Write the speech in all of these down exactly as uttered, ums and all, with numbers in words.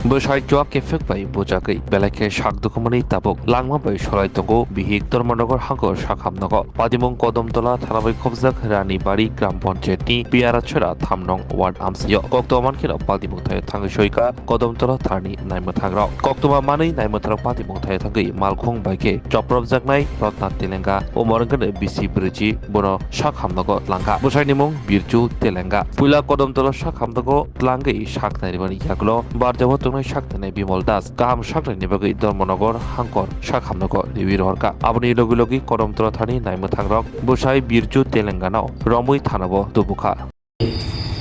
Bwsai chuak kephek bai bujagwi belai khe sak dukhumanwi tabuk langma bai solai tongo bihik Dharmanagar hangkor sakhamnogo. Patimung Kodamtola thana bai khobjak Rani Bari Gram Panchayat ni Piarachara tham nong ward amchaio. Koktwma mankheno patimung thaio thangwi soika Kodamtola tharni naimwthangrok. Koktwma manwi naimwthangrok patimung thaio thangwi malkhung bai khe chopropjaknai Ratna Telenga umor wngkhe bisi brwichi bono sak hamnogo tlangkha. Bwsaini mung Birju Telenga. Puila Kodamtola sak hamnogo tlangwi sak nairwmani yagulo barjabo tongnai sak nainai Bimal Das kaham sak naini bagwi Dharmanagar hangkor sak hamnogo riwi rohorkha. Aboni logi logi Kodamtola thani naimwthangrok bwsai Birju Telengano romwi thanabo tubukha.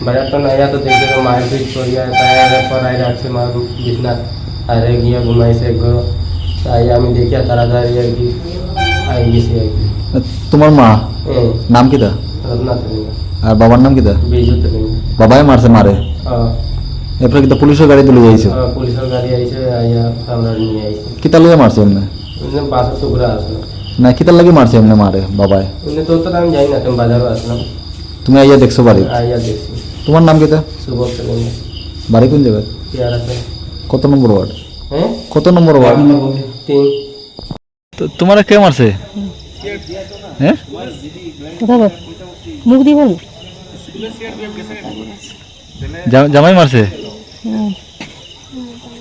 বাজার তো নাই, এত দেখে তো মারপিট করিয়া তাই আরে পড়াই রাখছে মা বিছনা, আরে গিয়ে ঘুমাইছে একগো। তাই আমি দেখিয়া তাড়াতাড়ি আর কি আই গেছি আর কি। তোমার মা? হ্যাঁ। নাম কিতা? রত্না তেলেঙ্গা। আর বাবার নাম কিতা? বিজু তেলেঙ্গা। বাবাই মারছে মারে? হ্যাঁ। এরপরে কিতা পুলিশের গাড়ি তুলে যাইছো? হ্যাঁ, পুলিশের গাড়ি আইছে, আইয়া আমরা নিয়ে আইছি। কিতা লইয়া মারছে এমনি? এমনি বাসের টুকরা আছে। না, কিতার লাগি মারছে এমনি মারে বাবাই? এমনি তো, তো আমি জানি না, আমি বাজারও আসলাম। তুমি আইয়া দেখছো বাড়ি? আইয়া দেখছি। তোমার নাম কিতা? শুভ তেলেঙ্গা। বাড়ি কোন জায়গায়? পেয়ারা খাই। কত নম্বর ওয়ার্ড? হ্যাঁ? কত নম্বর ওয়ার্ড? তিন। তো তোমারে কে মারছে? হ্যাঁ? কথা বল। মুখ দিয়ে বল। জা-, জামাই মারছে? হুম।